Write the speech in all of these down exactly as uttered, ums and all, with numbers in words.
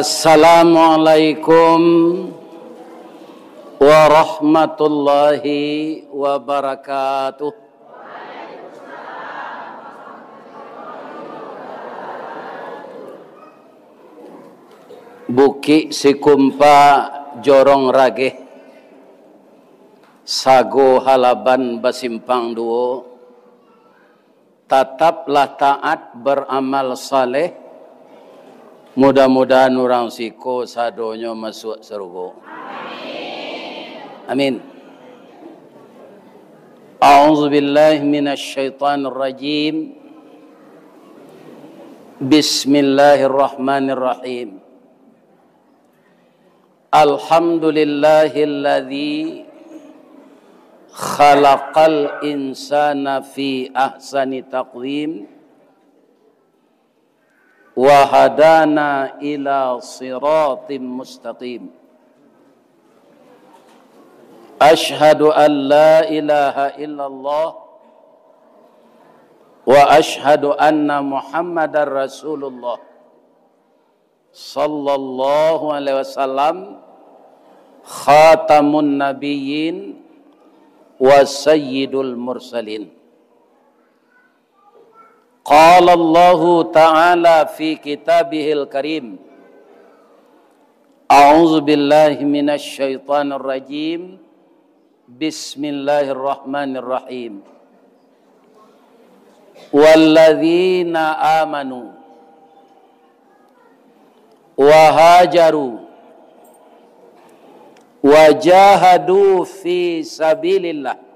Assalamualaikum warahmatullahi wabarakatuh. Bukik Sikumpa, Jorong Rageh, Sago Halaban Basimpang Duo, tataplah taat baramal saleh, mudah-mudahan urang siko sadonyo masuak sarugo. Amin. A'udzubillahi minasyaitonirrajim. Bismillahirrahmanirrahim. Alhamdulillahilladzi khalaqal insana fi ahsani taqwim, wa hadana ila siratim mustaqim. Asyhadu an la ilaha illallah wa asyhadu anna Muhammadar Rasulullah, sallallahu alaihi wasallam, khatamun nabiyyin wa sayyidul mursalin. Qala Allahu ta'ala fi kitabihil karim, a'udzu billahi minasy syaithanir rajim. Bismillahirrahmanirrahim. Walladzina amanu wa hajaru wa jahadu fi sabilillah,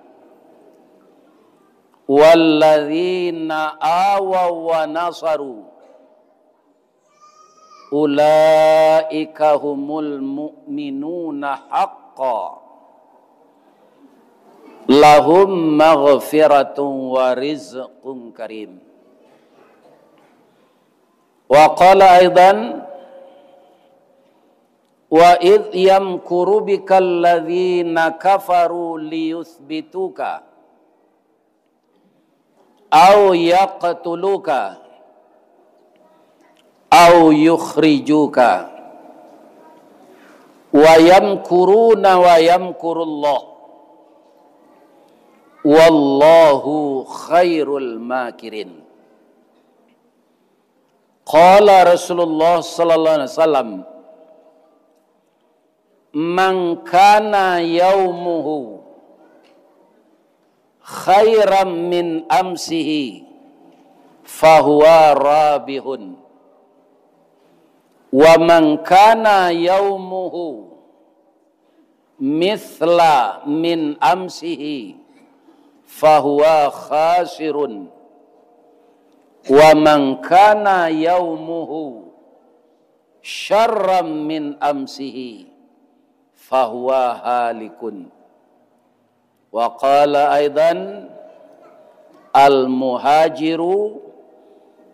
walladzina awaw wa nasaru, ulaika humul mu'minuna haqqan, lahum maghfiratun wa rizqun karim. Wa qala aidan, wa idh yamkuru bikal ladzina kafaru liyutsbituka aw yaqtuluka aw yukhrijuka, wa yamkuruna wa yamkurullah, wallahu khairul makirin. Qala Rasulullah sallallahu alaihi wasallam, man kana yaumuhu khairan min amsihi, fahuwa rabihun. Wa man kana yaumuhu mithla min amsihi, fahuwa khasirun. Wa man kana yaumuhu syarran min amsihi, fahuwa halikun. Wa qala aidan, al-muhajiru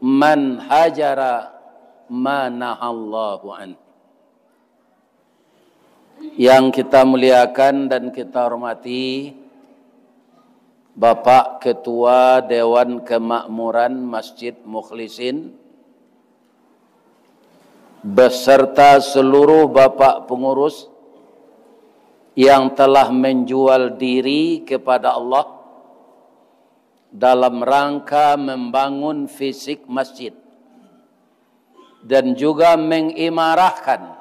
man hajara ma nahallahu an. Yang kita muliakan dan kita hormati, Bapak Ketua Dewan Kemakmuran Masjid Mukhlisin, beserta seluruh bapak pengurus yang telah menjual diri kepada Allah dalam rangka membangun fisik masjid dan juga mengimarahkan,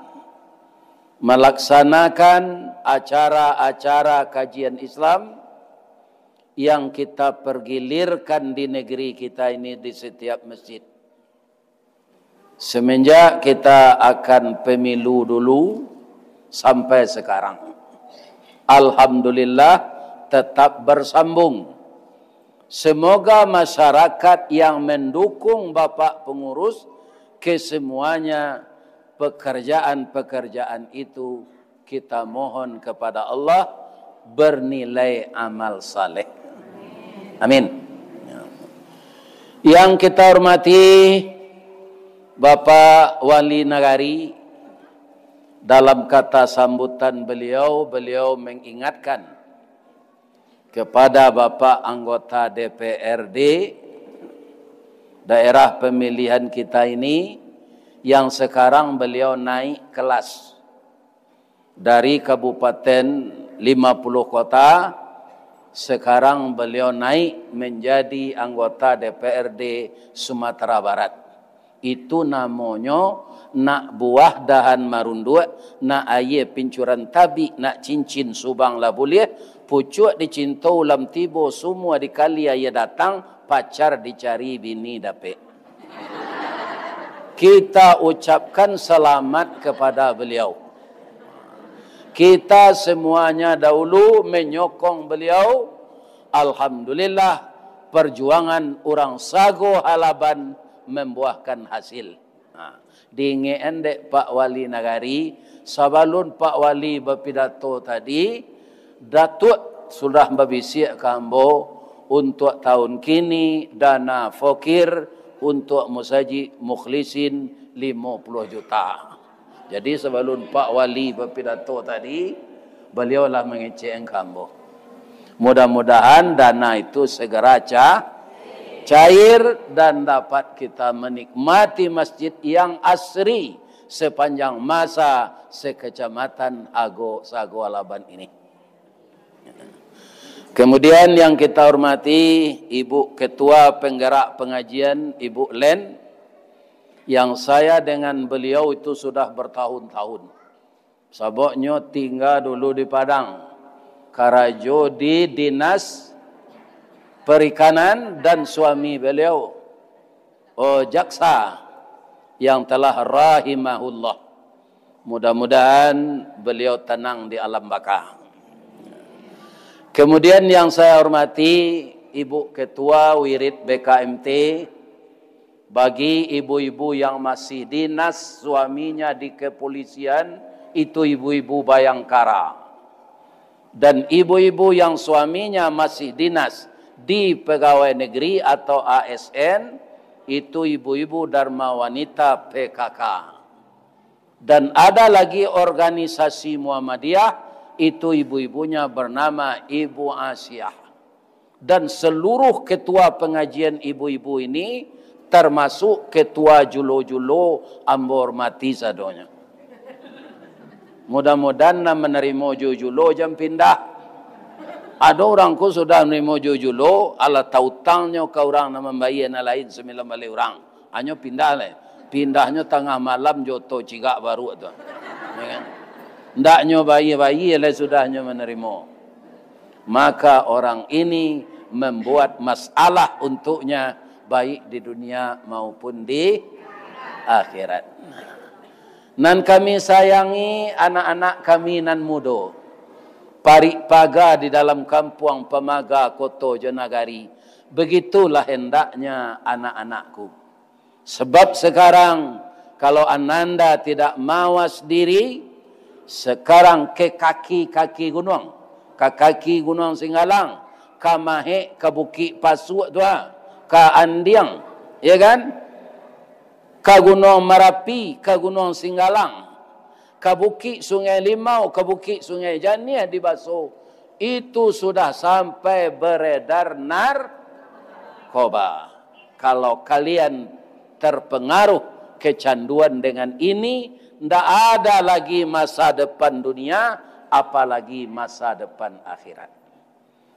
melaksanakan acara-acara kajian Islam yang kita pergilirkan di negeri kita ini di setiap masjid. Semenjak kita akan pemilu dulu sampai sekarang, alhamdulillah, tetap bersambung. Semoga masyarakat yang mendukung Bapak Pengurus, kesemuanya pekerjaan-pekerjaan itu kita mohon kepada Allah bernilai amal saleh. Amin. Yang kita hormati Bapak Wali Nagari, dalam kata sambutan beliau, beliau mengingatkan kepada Bapak anggota D P R D daerah pemilihan kita ini, yang sekarang beliau naik kelas dari Kabupaten Lima Puluh Kota, sekarang beliau naik menjadi anggota D P R D Sumatera Barat. Itu namonyo nak buah dahan marunduak, nak aia pincuran tabik, nak cincin subang lah buliah, pucuak dicinto ulam tibo, sumua dikali aia datang, pacar dicari bini dapek. Kita ucapkan selamat kepada beliau. Kita semuanya dahulu menyokong beliau. Alhamdulillah, perjuangan urang Sago Halaban membuahkan hasil. Ha, diingek-an dek Pak Wali Nagari, sabalun Pak Wali bapidato tadi, Datuak sudah babisiak ka ambo, untuak tahun kini, dana fakir untuak Musajik Mukhlisin limo puluah juta. Jadi, sabalun Pak Wali bapidato tadi, baliau lah mangecek ka ambo. Mudah-mudahan dana itu segera ca-, cair dan dapat kita menikmati masjid yang asri sepanjang masa sekecamatan Hago, Sago Alaban ini. Kemudian yang kita hormati Ibu Ketua Penggerak Pengajian, Ibu Len, yang saya dengan beliau itu sudah bertahun-tahun. Sababnyo tingga dulu di Padang, karajo di Dinas Perikanan, dan suami beliau, oh, jaksa yang telah rahimahullah. Mudah-mudahan beliau tenang di alam baka. Kemudian yang saya hormati Ibu Ketua Wirid B K M T, bagi ibu-ibu yang masih dinas, suaminya di kepolisian, itu ibu-ibu Bayangkara. Dan ibu-ibu yang suaminya masih dinas di pegawai negeri atau A S N, itu ibu-ibu Dharma Wanita P K K. Dan ada lagi organisasi Muhammadiyah, itu ibu-ibunya bernama Ibu Asiah. Dan seluruh ketua pengajian ibu-ibu ini, termasuk ketua julo-julo, ambo hormati sadonyo. Mudah-mudahan nan manarimo julo-julo jan pindah. Ado urang ko sudah manarimo julo-julo, alah tautangnyo ka urang nan mambayia nan lain sambilan baleh urang. Hanyo pindah lai. Pindahnyo tangah malam jo oto cigak baruak tu. Ya kan? Ndaknyo bayia-bayia lai sudahnyo manarimo. Maka orang ini membuat masalah untuknya, baik di dunia maupun di akhirat. Nan kami sayangi, anak-anak kami nan mudo, parik paga di dalam kampuang, pamaga koto jo nagari, begitulah hendaknya anak-anakku. Sebab sekarang, kalau ananda tidak mawas diri, sekarang ke kaki-kaki gunuang, ka kaki Gunuang Singgalang, ka Mahek, ka Bukik Pasuak tu, ha, ka Andiang, ya kan? Ka Gunuang Marapi, ka Gunuang Singgalang, ka Bukik Sungai Limau, ka Bukik Sungai Janiah di Baso, itu sudah sampai beredar narkoba. Kalau kalian terpengaruh, kecanduan dengan ini, ndak ada lagi masa depan dunia, apalagi masa depan akhirat.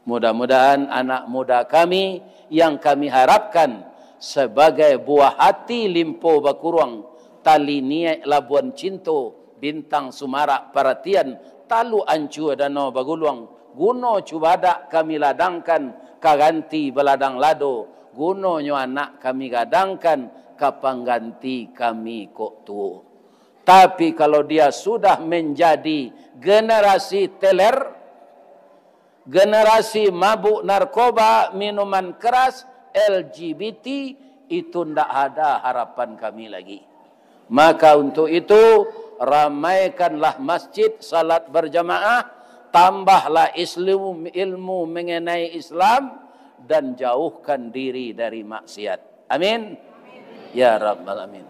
Mudah-mudahan anak muda kami yang kami harapkan sebagai buah hati Limpo Bakuruang, Tali Niaik Labuan Cinto, Bintang Sumarak Paratian, Taluk Ancua Danau Baguluang, guno cubadak kami ladangkan ka ganti baladang lado, gunonyo anak kami gadangkan ka pangganti kami kok tuo. Tapi kalau dia sudah menjadi generasi teler, generasi mabuk narkoba, minuman keras, L G B T, itu ndak ada harapan kami lagi. Maka untuk itu, ramaikanlah masjid, salat berjamaah, tambahlah ilmu, ilmu mengenai Islam, dan jauhkan diri dari maksiat. Amin. Ya Rabbal Alamin.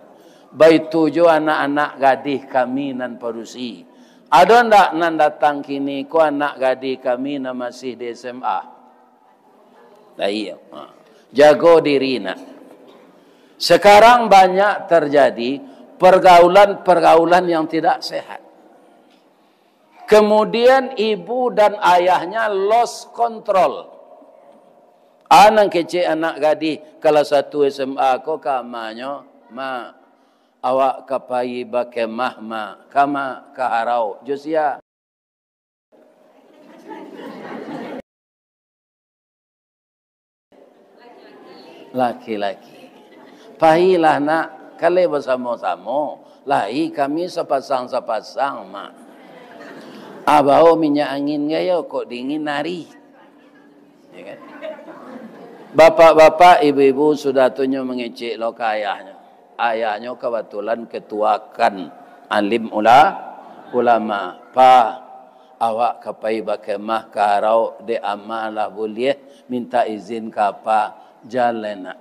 Baitu jo anak-anak gadih kami nan padusi. Ado ndak nan datang kini ko anak gadih kami nan masih di S M A? Lah iyo. Ha. Jago diri nak. Sekarang banyak terjadi pergaulan-pergaulan yang tidak sehat. Kemudian ibu dan ayahnya lost control. Anang kecek anak gadih kelas satu S M A ko ka amanyo, "Mak, awak ka pai bakemah, Mak." "Ka ma?" "Ka harau." "Jo sia?" "Laki-laki." "Pailah, Nak, kalai basamo-samo. Lai kami sapasang-sapasang, Mak." "Abao minyak angin gayo, kok dingin ari." Ya kan? Bapak-bapak, ibu-ibu, sudah tu nyo mangecek lo ka ayahnyo. Ayahnyo kabatulan ketua kan, alim ula-, ulama. "Pa, awak ka pai bakemah ka harau, dek ama lah buliah, minta izin ka apa, jan lai, Nak."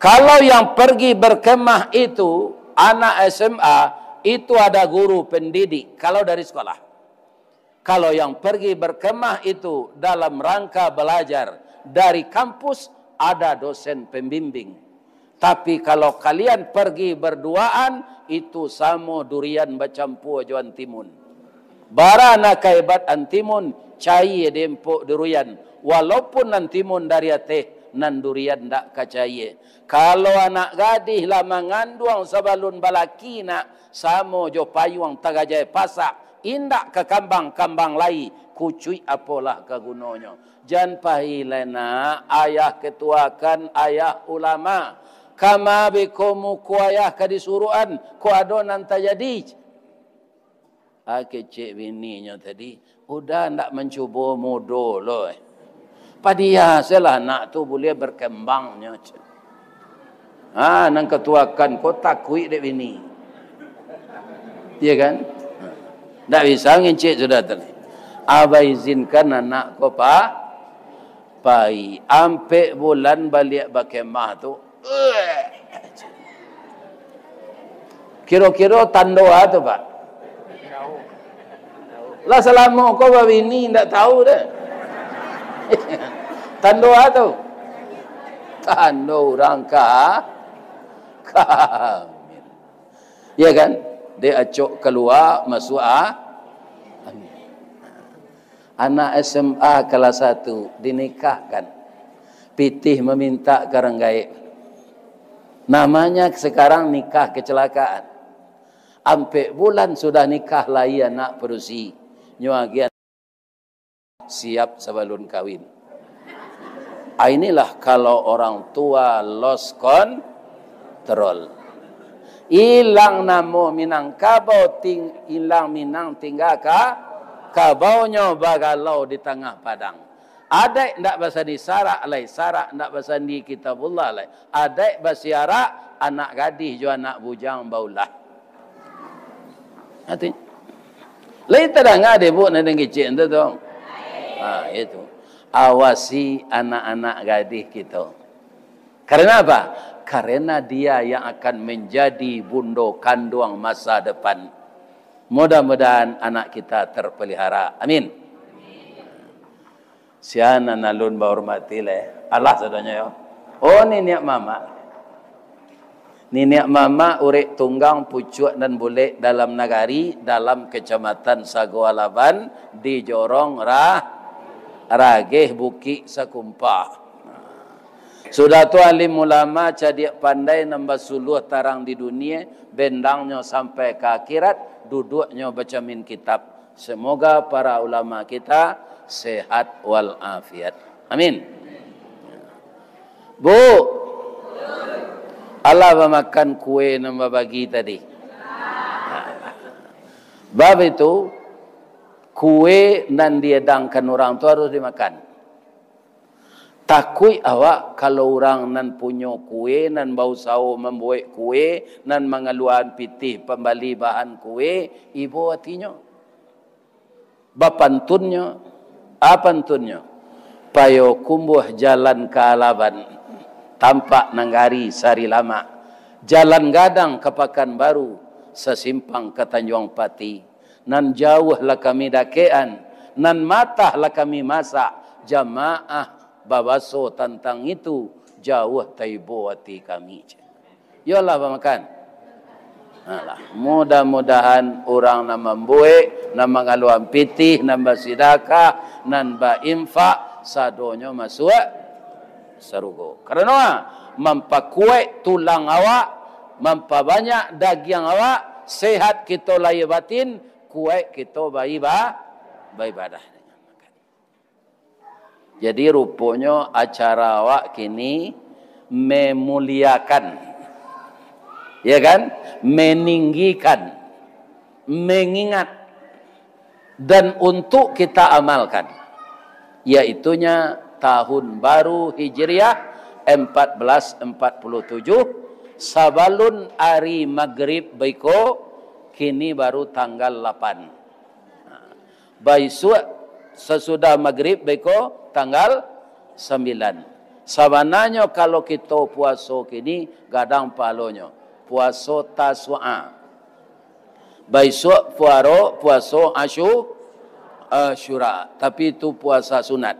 Kalau yang pergi berkemah itu anak S M A, itu ada guru pendidik, kalau dari sekolah. Kalau yang pergi berkemah itu dalam rangka belajar dari kampus, ada dosen pembimbing. Tapi kalau kalian pergi berduaan, itu samo durian bacampua jo antimun. Bara nan ka hebat antimun, cayie di empok durian. Walaupun antimun dari ateh, nan durian ndak ka cayie. Kalau anak gadih lah manganduang sabalun balaki, Nak, samo jo payuang tagajai pasak, indak ka kambang-kambang lai, kucuik apolah ka gunonyo. Jan pai lai, Nak, ayah ketuakan, ayah ulama. Ka ma beko muko ayah ka disuruahan, kok ado nan tajadi? Ah, kecek bininyo tadi, "Uda ndak mancubo mudo lo, eh. Padiya selah anak tu buliah berkembang nyo," cek. Ah, nan katuakan ko takuik dek bini. Iya kan? Ndak bisa ngecek sudah tu. Abah izinkan anak ko pa-, pai. Ampek bulan baliak bakemah tu, kiro-kiro tando a tu, Pak? Lah salamo ko babini, ndak tahu deh. Tando a tu? Tando urang ka-, kamil. Ya kan? Dek acok kalua, masuak a-, angin. Anak S M A kelas satu dinikahkan. Pitih mamintak ka urang gaek. Namanya sekarang nikah kecelakaan. Ampek bulan sudah nikah, lai anak padusi. Nyo agiah siap sabalun kawin. Ah, inilah kalau orang tua lost control. Ilang namo Minangkabau, ting-, ilang Minang tingga ka-, kabaunyo bagalau di tangah padang. Adaik ndak basandi sarak lai, sarak ndak basandi Kitabullah lai. Adaik basiarak, anak gadih jo anak bujang baulah. Artinyo, lai tadanga dek ibu nan kecek tu, tu? Ha, itu. Awasi anak-anak gadih kito. Karena apa? Karena dia yang akan menjadi bundo kanduang masa depan. Mudah-mudahan anak kita terpelihara. Amin. Sia nan alun bahormati lai. Alah sadonyo yo. Oh, niniak mamak. Niniak mamak urek tunggang pucuak nan bulek dalam nagari, dalam Kecamatan Sago Alaban, di Jorong Ra-, Rageh Bukik Sakumpa. Sudah tu alim ulama, cadiak pandai, nan basuluah tarang di dunia, bendangnyo sampai ka akhirat, duduaknyo bacamin kitab. Semoga para ulama kita sehat wal afiat. Amin. Bu, alah bamakan kue nan babagi tadi. Bab itu, kue nan diedangkan urang tu harus dimakan. Takuik awak kalau urang nan punyo kue, nan bausaho mambuek kue, nan mangaluakan pitih pambali bahan kue, ibo atinyo. Bapantunnyo, a pantunnyo, Payokumbuah jalan ka Alaban, tampak nagari Sarilamak, jalan gadang ka Pakanbaru, sasimpang ka Tanjuang Pati. Nan jauah lah kami dakekan, nan matah lah kami masak, jamaah babaso tantang itu, jauah taibo ati kami. Yolah bamakan. Alah, mudah-mudahan urang nan mambuek, nan mangaluan pitih, nan basidakah, nan bainfak, sadonyo masuak sarugo. Karano mampakuaik tulang awak, mampabanyak dagiang awak, sehat kito lahia batin, kuaik kito baiba-, baibadah. Jadi, ruponyo acara awak kini memuliakan, ya kan? Meninggikan, mengingat, dan untuk kita amalkan, yaitunya tahun baru Hijriah empat belas empat puluh tujuh, sabalun ari Magrib baiko, kini baru tanggal lapan. Baisuak sasudah Magrib beko tanggal sambilan. Sabananyo, kalau kito puaso kini, gadang pahalonyo. Puaso Tasu'a. Baisuak puaro, puaso Asyu-, Asyura. Tapi itu puasa sunat.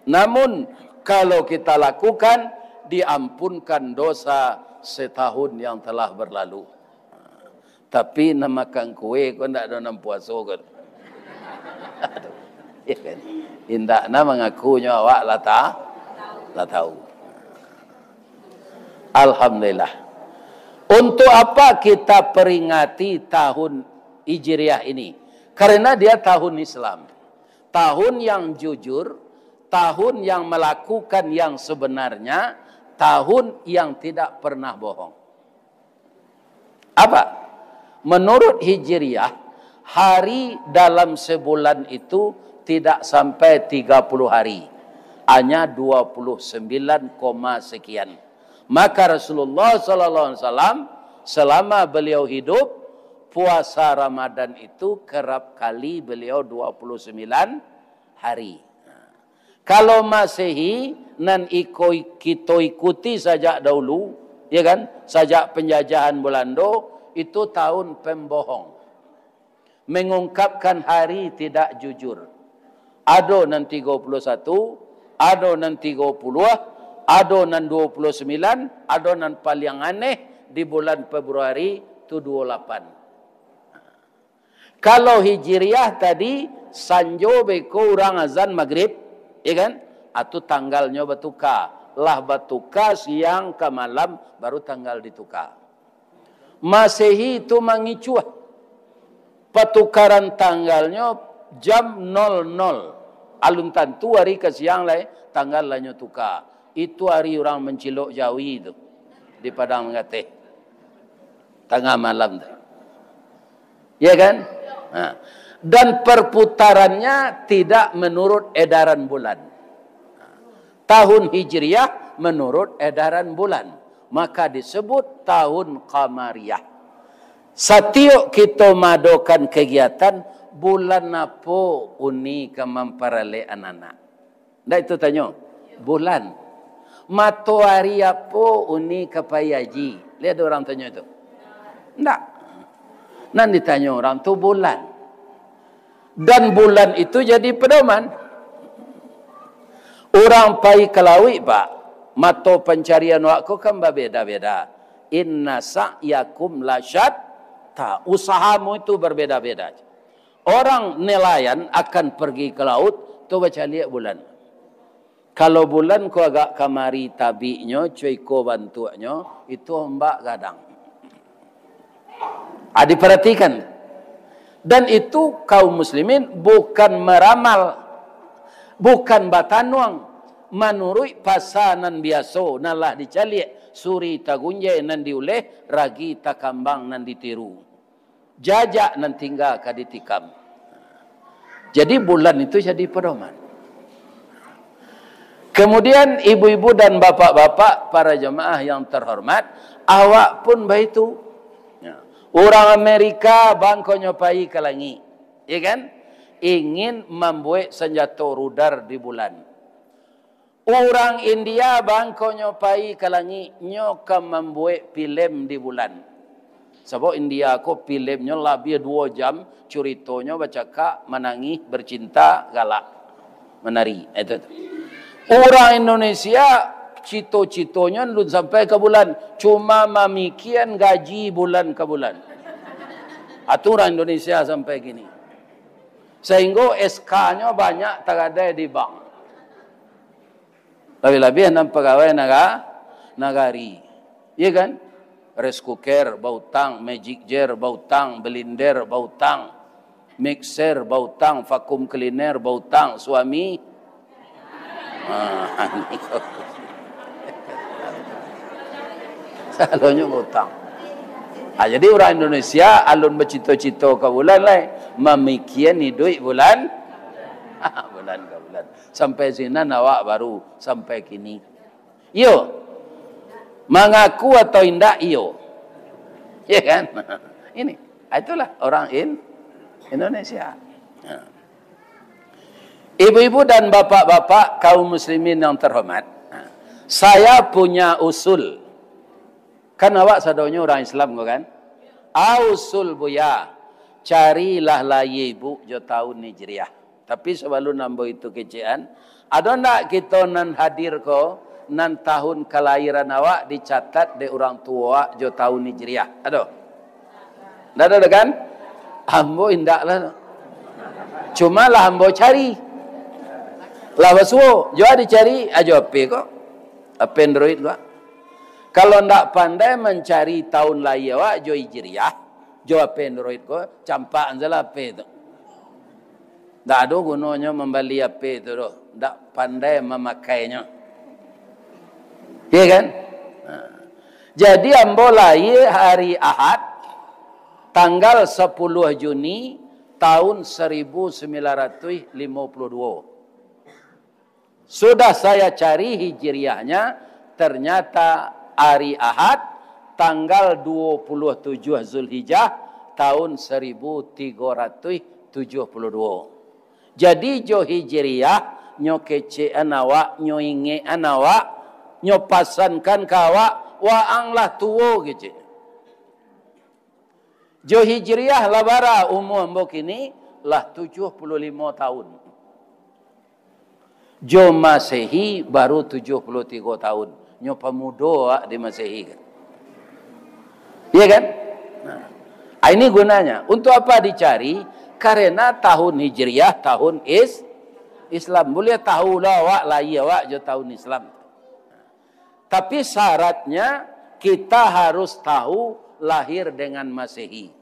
Namun, kalau kita lakukan, diampunkan dosa setahun yang telah berlalu. Tapi nan makan kue ko ndak ado nan puaso ko. Ya kan? Indak, nah, mangakunyo awak lah ta-, lah tahu. Alhamdulillah. Untuk apa kita peringati tahun Hijriah ini? Karena dia tahun Islam. Tahun yang jujur, tahun yang melakukan yang sebenarnya, tahun yang tidak pernah bohong. Apa? Menurut Hijriah, hari dalam sebulan itu tidak sampai tiga puluh hari. Hanya dua puluh sembilan koma sekian. Maka Rasulullah sallallahu alaihi wasallam, selama beliau hidup, puasa Ramadan itu kerap kali beliau dua puluh sembilan hari. Kalau Masehi, nan iko-, kito ikuti sajak dahulu, ya kan? Sajak penjajahan Belando, itu tahun pembohong. Mengungkapkan hari tidak jujur. Ado nan tigo puluh satu, ado nan tigo puluh, ado nan dua puluh sembilan, ado nan paling aneh di bulan Februari tu dua puluh lapan. Kalau Hijriah tadi, sanjo beko urang azan Magrib, ya kan? Atu tanggalnyo batuka. Lah batuka siang ka malam, baru tanggal dituka. Masehi tu mangicuah. Patukaran tanggalnyo jam nol nol. Alun tantu ari ka siang lai, tanggal lah nyo tuka. Itu ari urang mancilok jawi tu di Padang Manggateh. Tangah malam tu. Ya kan? Nah. Dan perputarannya tidak menurut edaran bulan. Tahun Hijriah menurut edaran bulan. Maka disebut tahun Qamariyah. Satiok kito maadokan kegiatan, bulan apo Uni ka mamparalek anak-anak? Ndak itu tanyo? Bulan. Matoari apo Uni ka pai haji? Lai ado urang tanyo itu? Ndak. Nan ditanyo urang tu bulan. Dan bulan itu jadi pedoman. Urang pai ka lauik, Pak, mato pancarian awak ko kan babeda-beda. Inna sa'yakum lasyatta. Usahamu itu berbeda-beda. Orang nelayan akan pergi ke laut, tu bacaliak bulan. Kalau bulan ko agak kamari tabiknyo, cuiko bantuaknyo, itu ombak gadang. Ah, diperhatikan. Dan itu kaum muslimin bukan meramal, bukan batanuang, manuruik pasa nan biaso, nan lah dicaliak, suri tagunjai nan diuleh, ragi takambang nan ditiru. Jajak nan tingga ka ditikam. Jadi bulan itu jadi pedoman. Kemudian ibu-ibu dan bapak-bapak, para jemaah yang terhormat, awak pun baitu. Ya. Urang Amerika bangkonyo pai ka langik, ya kan? Ingin mambuek sanjato rudal di bulan. Urang India bangkonyo pai ka langik, nyo ka mambuek pilem di bulan. Sabab India ko pilemnyo labiah duo jam, curitonyo bacakak, manangih, bercinta, galak, menari. Itu tu. Urang Indonesia, cito-citonyo alun sampai ka bulan, cuma mamikian gaji bulan ka bulan. Aturan Indonesia sampai kini. Sehingga S K-nyo banyak tagadai di bank. Labiah-labiah nan pagawai naga-, nagari. Iya kan? Rice cooker bautang, Magic Jar bautang, blender bautang, mixer bautang, vacuum cleaner bautang, suami. Ah, salonyo bautang. Ah, jadi urang Indonesia alun bacito-cito ka bulan lai, mamikian iduik bulan, bulan ka bulan. Sampai sinan awak baru sampai kini. Iyo. Mangaku atau indak, iyo. Ya kan? Ini. Ah, itulah orang in-, Indonesia. Nah. Ibu-ibu dan bapak-bapak kaum muslimin yang terhormat, nah, saya punya usul. Kan awak sadonyo urang Islam ko kan? Ah, usul Buya, carilah lahia ibu jo tahun Hijriah. Tapi sabalun ambo itu kecekan, ado ndak kito nan hadir ko, nan tahun kalahiran awak dicatat dek urang tuo awak jo tahun Hijriah? Ado? Ndak ado doh kan? Ambo indak lah. Cuma lah ambo cari. Lah basuo, jo dicari, ah, jo H P ko. H P Android ko. Kalau ndak pandai mancari tahun lahia awak jo Hijriah, jo H P Android ko, campak sajolah H P tu. Ndak ado gunonyo mambali H P tu doh, ndak pandai mamakainyo. Iya kan? Nah. Jadi ambo lahia hari Ahad, tanggal sapuluah Juni tahun saribu sambilan ratuih limo puluah duo. Sudah saya cari hijriahnya, ternyata hari Ahad, tanggal dua puluh tujuh Zulhijjah, tahun saribu tigo ratuih tujuh puluh duo. Jadi, jo hijriah, nyo kecekan awak, nyo ingekan awak, nyo pasankan ka awak, waang lah tuo kecek. Jo hijriah lah bara umua ambo kini, lah tujuah puluah limo tahun. Jo Masehi baru tujuah puluah tigo tahun. Nyo pamudo awak di Masehi kan. Iya kan? Nah. Ah, ini gunanya. Untuk apa dicari? Karena tahun hijriah, tahun is-, Islam. Buliah tahu lah awak, lahia awak jo tahun Islam. Tapi syaratnya, kita harus tahu lahir dengan Masehi.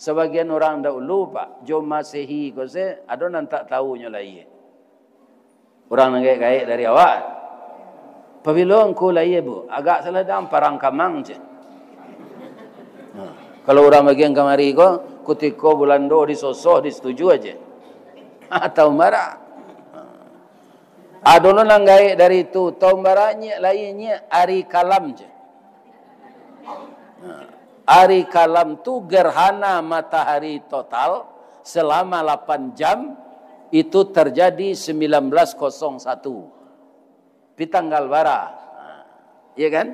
Sabagian urang dahulu, Pak, jo Masehi ko se, ado nan tak tahu nyo lahia. Urang nan gaek-gaek dari awak, "Pabilo ngku lahia, Bu?" "Agak salah dang, parang kamang," ceh. Nah, kalau urang bagian kamari ko, kutiko Bulando disosoh, disetuju aja. Tahu marak. Ado lo nan gaek dari tu, taun bara nyiak lahia nyiak, ari kalam je. Nah, ari kalam tu gerhana matahari total selama lapan jam, itu terjadi sembilan belas kosong satu. Pi tanggal bara. Nah, iya kan?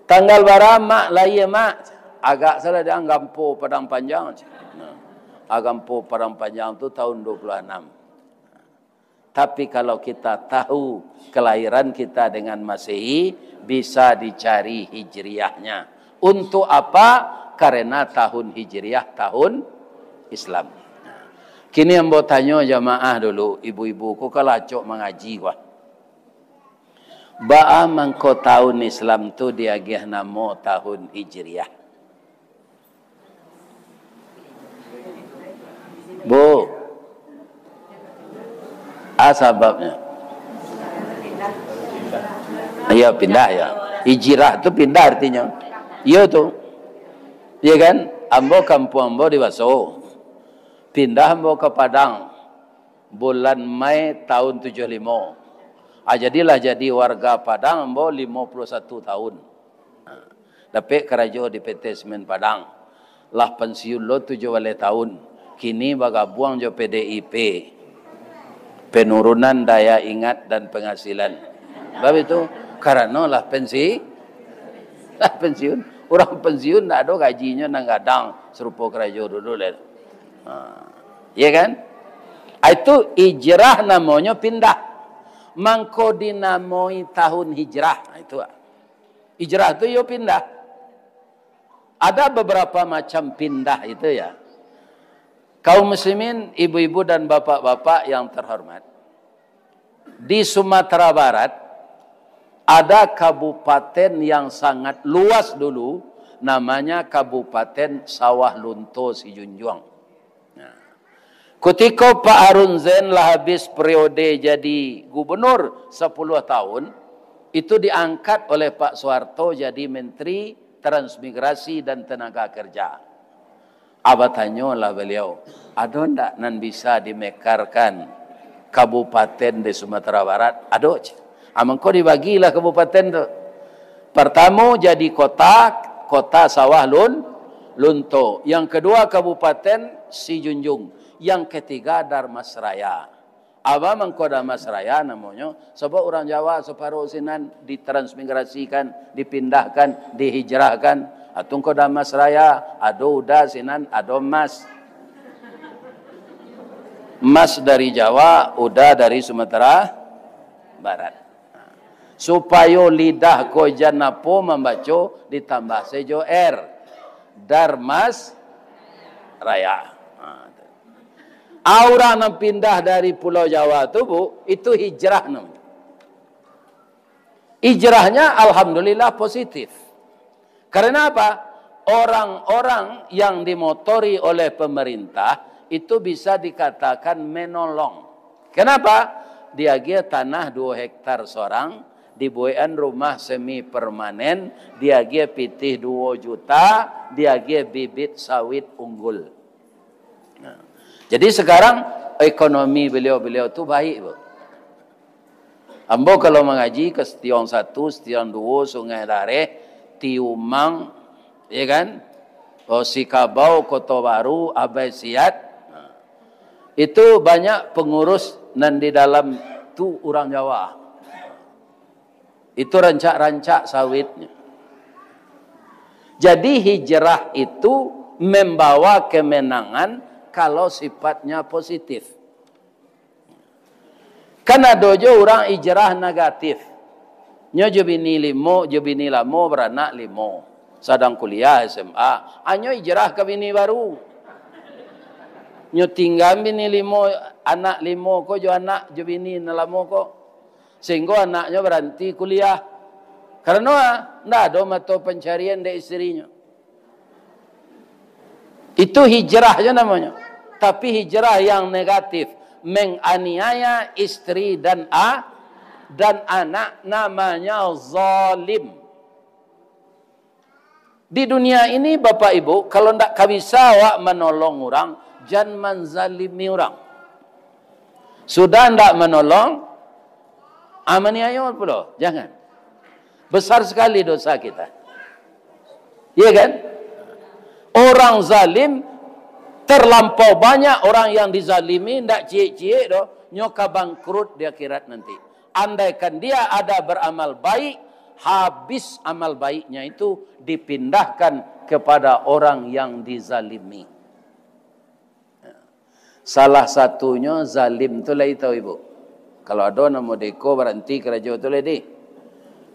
Tanggal bara mak lahia mak? Agak salah dang, Gampo Padang Panjang. Nah, ah, Gampo Padang Panjang tu tahun dua puluh enam. Tapi kalau kita tahu kelahiran kita dengan Masehi, bisa dicari hijriahnya. Untuk apa? Karena tahun hijriah, tahun Islam. Kini ambo tanyo jamaah dulu, ibu-ibu ko kan lah acok mangaji ko. Baa mangko tahun Islam tu diagiah namo tahun hijriah? Bu, a sababnyo? Iyo, pindah yo. Hijrah tu pindah artinyo. Iyo tu. Iyo kan? Ambo, kampuang ambo di Baso. Pindah ambo ka Padang bulan Mei tahun tujuah limo. Ah, jadilah jadi warga Padang ambo limo puluah satu tahun. Dapek karajo di P T Semen Padang. Lah pensiun lo tujuah baleh tahun. Kini bagabuang jo P D I P. Penurunan daya ingat dan penghasilan. Sebab itu, karano lah pensi-, lah pensiun. Urang pensiun ndak ado gajinyo nan gadang sarupo karajo dulu lai. Ha. Iya kan? Ah, itu hijrah namonyo pindah. Mangko dinamoi tahun hijrah. Nah, itu, ah. Hijrah tu iyo pindah. Ada beberapa macam pindah itu, ya. Kaum muslimin, ibu-ibu dan bapak-bapak yang terhormat, di Sumatera Barat ada kabupaten yang sangat luas dulu, namanya Kabupaten Sawah Lunto Sijunjuang. Nah, kutiko Pak Harun Zain lah habis periode jadi gubernur sepuluh tahun, itu diangkat oleh Pak Soeharto jadi Menteri Transmigrasi dan Tenaga Kerja. Abah tanyolah baliau, "Ado ndak nan bisa dimekarkan kabupaten di Sumatera Barat?" "Ado, cek." "Ah, mangko dibagilah kabupaten tu. Partamo jadi kota, kota Sawah Lun-, Lunto. Yang kedua Kabupaten Sijunjung. Yang ketiga Darmasraya." Abah mangko Darmasraya namonyo, sabab urang Jawa saparo sinan ditransmigrasikan, dipindahkan, dihijrahkan. Atau ngko Darmasraya, ado Uda sinan, ado Mas. Mas dari Jawa, Uda dari Sumatera Barat. Supayo lidah ko jan apo mambaco, ditambah se jo R. Darmasraya. Ha, tu. Ah, urang nan pindah dari Pulau Jawa tu, Bu, itu hijrah namanya. Hijrahnya alhamdulillah positif. Karena apa? Orang-orang yang dimotori oleh pemerintah itu bisa dikatakan menolong. Kenapa? Diagiah tanah duo hektar sorang, dibuekan rumah semi permanen, diagiah pitih duo juta, diagiah bibit sawit unggul. Nah, jadi sekarang ekonomi beliau-beliau tu baik, Bu. Ambo kalau mangaji ka Setiong Satu, Setiong Duo, Sungai Dareh, Tiumang, ya kan? Oh, Sikabau, Koto Baru, Abai Siat. Nah, itu banyak pengurus nan di dalam tu urang Jawa. Itu rancak-rancak sawitnya. Jadi hijrah itu membawa kemenangan kalau sifatnya positif. Kan ado jo urang hijrah negatif. Nyo jo bini limo, jo bini lamo, baranak limo. Sadang kuliah S M A, hanyo hijrah ka bini baru. Nyo tingga bini limo, anak limo ko jo anak jo bini nan lamo ko. Sehingga anaknyo baranti kuliah. Karano, ah, ndak ado mato pancarian dek istrinyo. Itu hijrah je namonyo. Tapi hijrah yang negatif, menganiaya istri dan a-, dan anak, namanya zalim. Di dunia ini, Bapak Ibu, kalau ndak ka bisa awak manolong urang, jan manzalimi urang. Sudah ndak manolong, ah, maniayo pulo. Jangan. Besar sekali dosa kita. Iya kan? Orang zalim, terlampau banyak orang yang dizalimi, ndak ciek-ciek doh, nyo ka bangkrut di akhirat nanti. Andaikan dia ada beramal baik, habis amal baiknya itu dipindahkan kepada orang yang dizalimi. Salah satunyo zalim tu lai tau, Ibu. Kalau ado namo deko, baranti karajo tu lai deh.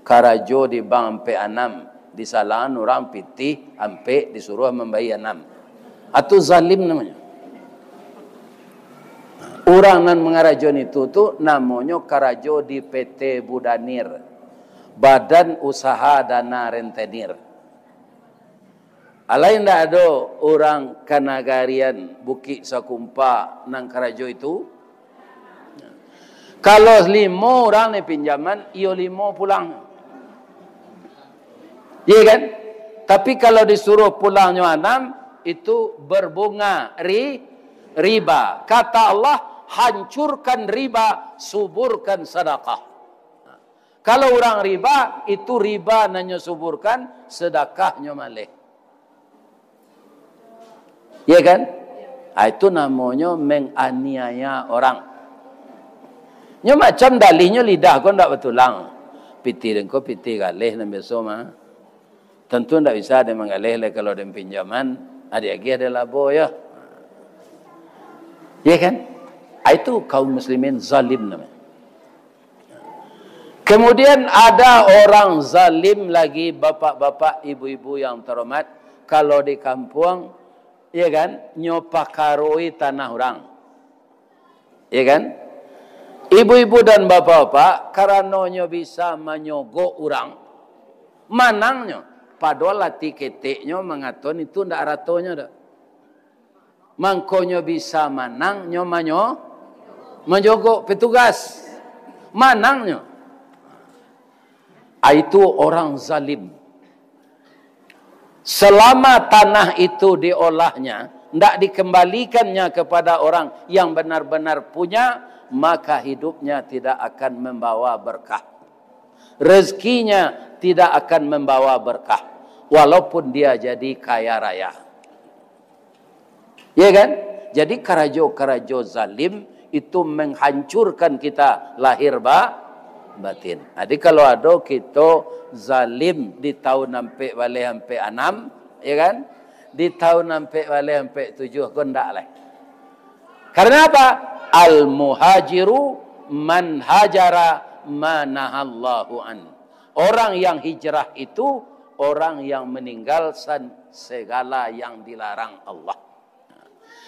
Karajo di bank ampek anam, disalangan urang pitih ampek, disuruah mambayia anam. Atu zalim namonyo. Urang nan mangarajoan itu tu namonyo karajo di P T Budanir, Badan Usaha Dana Rentenir. Alai ndak ado urang kanagarian Bukik Sakumpa nan karajo itu? Kalau limo urang nan pinjaman, iyo limo pulang. Iya kan? Tapi kalau disuruh pulangnyo anam, itu berbunga ri-, riba. Kata Allah, "Hancurkan riba, suburkan sadakah." Kalau urang riba, itu riba nan nyo suburkan, sadakahnyo maleh. Iya kan? Ah, itu namonyo menganiaya orang. Nyo macam dalihnyo lidah ko ndak batulang. Pitih den ko pitih galeh nan biaso mah. Tantu ndak bisa den manggaleh lai kalau den pinjaman, ah, diagiah den labo yo. Iya kan? Ah, itu kaum muslimin zalim namonyo. Kemudian ada orang zalim lagi, bapak-bapak, ibu-ibu yang terhormat, Kalau di kampuang, ya kan, nyo pakaroi tanah urang. Ya kan? Ibu-ibu dan bapak-bapak, karano nyo bisa manyogok urang, manang nyo. Padohal ati keteknyo mangaton itu ndak aratonyo doh. Mangko nyo bisa manang, nyo manyo-, manyogok petugas. Manang nyo. Ah, itu orang zalim. Selama tanah itu diolahnya, ndak dikembalikannya kepada orang yang benar-benar punya, maka hidupnya tidak akan membawa berkah. Rezekinya tidak akan membawa berkah, walaupun dia jadi kaya raya. Ya kan? Jadi karajo-karajo zalim itu menghancurkan kita lahir ba-, batin. Jadi kalau ado kito zalim di tahun ampek baleh ampek anam, ya kan? Di tahun ampek baleh ampek tujuh ko ndak lah. Karena apa? Al-muhajiru man hajara ma nahallahu an. Orang yang hijrah itu orang yang meninggalkan segala yang dilarang Allah.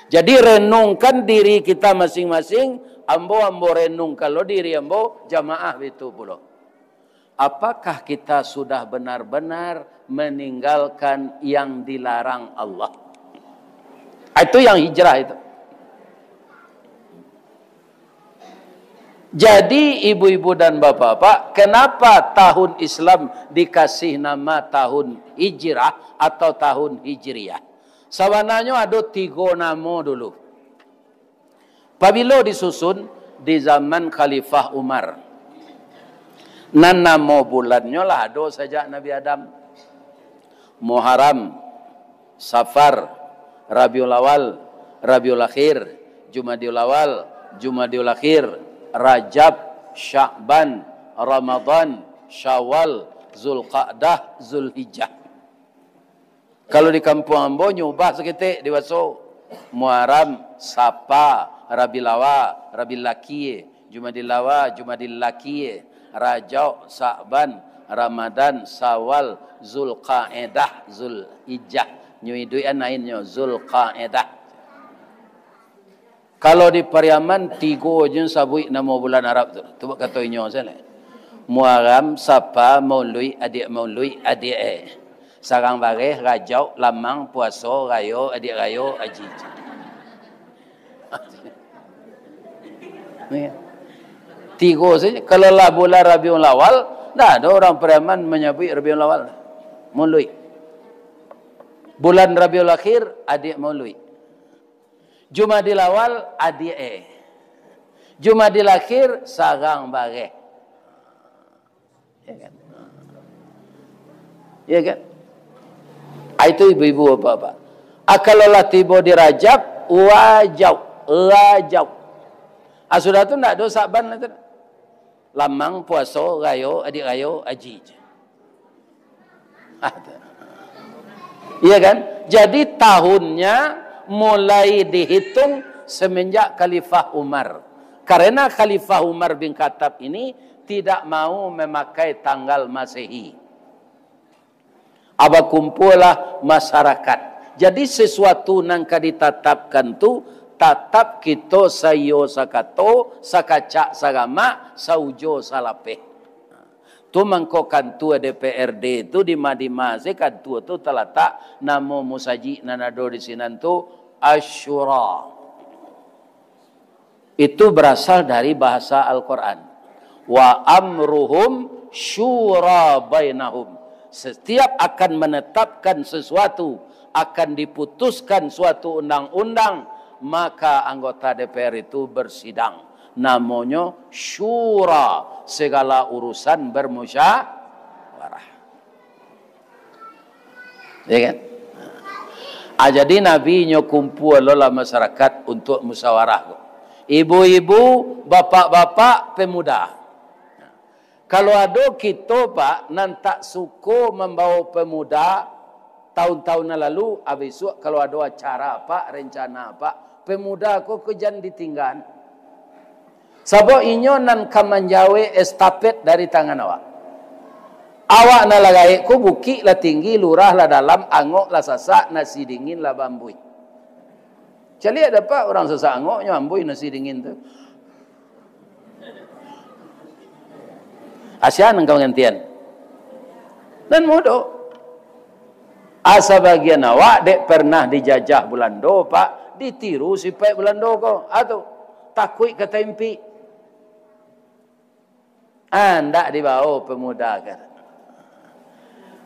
Jadi, renungkan diri kita masing-masing, ambo, ambo renungkan lo diri ambo, jamaah bitu pulo. Apakah kita sudah benar-benar meninggalkan yang dilarang Allah? Itu yang hijrah itu. Jadi, ibu-ibu dan bapak-bapak, kenapa tahun Islam dikasih nama tahun Hijrah atau tahun Hijriah? Sabananyo ado tigo namo dulu. Pabilo disusun? Di zaman Khalifah Umar. Nan namo bulannyo lah ado sajak Nabi Adam. Muharram, Safar, Rabiul Awal, Rabiul Akhir, Jumadiul Awal, Jumadiul Akhir, Rajab, Sya'ban, Ramadan, Syawal, Zulqa'dah, Zulhijjah. Kalau di kampuang ambo, nyubah saketek di baso. Muharram, Sapa, Rabiul Awal, Rabiul Akhir, Jumadil Awal, Jumadil Akhir, Rajab, Sa'ban, Ramadan, Sawal, Zulqa'dah, Zulhijjah. Nyo iduik an lainnyo, Zulqa'dah. Kalau di Pariaman, tigo je sabuik namo bulan Arab tu. Tu kato inyo sajo. Muharram, Sapa, Mauluik, adiak Mauluik, adiak eh. Sarang Bareh, Rajab, Lamang, Puaso, Rayo, adiak Rayo, Aji. Ni. Tigo sajo. Kalau lah bulan Rabiul Awal, ndak ado urang Pariaman manyabuik Rabiul Awal. Mauluik. Bulan Rabiul Akhir, adiak Mauluik. Jumadil Awal, adiak eh. Jumadil Akhir, Sarang Bareh. Ya kan? Ya kan? Ah, itu ibu-ibu, bapak-bapak. Ah, kalau lah tibo di Rajab, Wajab, Rajab. Ah, sudah tu ndak ado Sa'ban lah tu. Lamang, Puaso, Rayo, adiak Rayo, Aji je. Ah, tu. Iya kan? Jadi, tahunnya mulai dihitung semenjak Khalifah Umar. Karena Khalifah Umar bin Khattab ini tidak mau memakai tanggal Masehi. Bakumpualah masyarakat. Jadi, sesuatu nan ka ditatapkan tu, tatap kito saiyo sakato, sakacak saramak, saujo salapeh. Tu mangko kantua D P R D tu di ma-di ma se kantua tu talatak, namo musajik nan ado di sinan tu Asyura. Itu berasal dari bahasa Al-Quran. "Wa amruhum syura bainahum." Setiap akan menetapkan sesuatu, akan diputuskan suatu undang-undang, maka anggota D P R itu bersidang. Namonyo syura, segala urusan bermusyawarah. Ya kan? Ah, jadi Nabi nyo kumpua lo lah masyarakat untuk musyawarah ko. Ibu-ibu, bapak-bapak, pemuda. Kalau ado kito, Pak, nan tak suko mambawa pemuda, tahun-tahun nan lalu, ah, bisuak kalau ado acara, Pak, rencana, Pak, pemuda ko, ko jan ditinggaan. Sabab inyo nan ka manjawek estafet dari tangan awak. Awak nan lah gaek ko, bukik lah tinggi, lurah lah dalam, angok lah sasak, nasi dingin lah baambuih. Caliak dapek urang sasak angoknyo ambuih nasi dingin tu. Asian nan ka mangantian. Nan mudo. A, sabagian awak dek pernah dijajah Bulando, Pak, ditiru sipaik Bulando ko. A tu, takuik ka taimpik. A, ndak dibawo pemuda ka.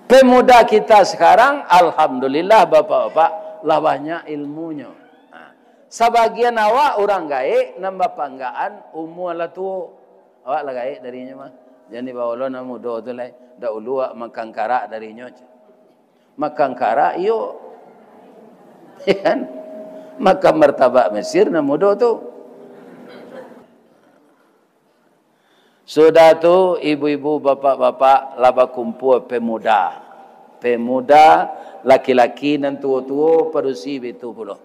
Pemuda kita sekarang, alhamdulillah, bapak-bapak, lah banyak ilmunyo. Ha. Sabagian awak urang gaek nan bapanggaan umua lah tuo. Awak lah gaek darinyo mah. Jan dibawo lo nan mudo tu lai. Dahulu awak makan karak darinyo. Makan karak, iyo. Ya kan? Makan martabak Mesir nan mudo tu. Sudah tu, ibu-ibu, bapak-bapak, lah bakumpua pemuda. Pemuda, laki-laki nan tuo-tuo, padusi bitu pulo.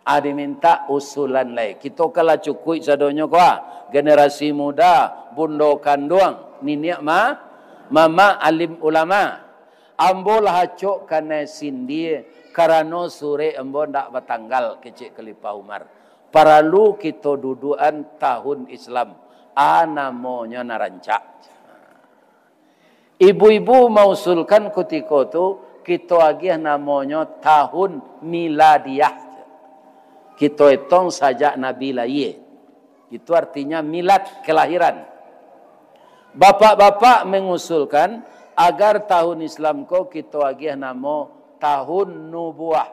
A, dimintak usulan lai. Kito kan lah cukuik sadonyo ko, a. Generasi muda, bundo kanduang, niniak ma-, mamak, alim ulama. Ambo lah acok kanai sindie, karano surek ambo ndak batanggal, kecek Khalifah Umar. Paralu kito duduakan tahun Islam. A, namonyo nan rancak. Ibu-ibu mausulkan kutiko tu, kito agiah namonyo tahun miladiah. Kito etong sajak Nabi lahia. Itu artinya milad, kelahiran. Bapak-bapak mengusulkan agar tahun Islam ko kito agiah namo tahun nubuah.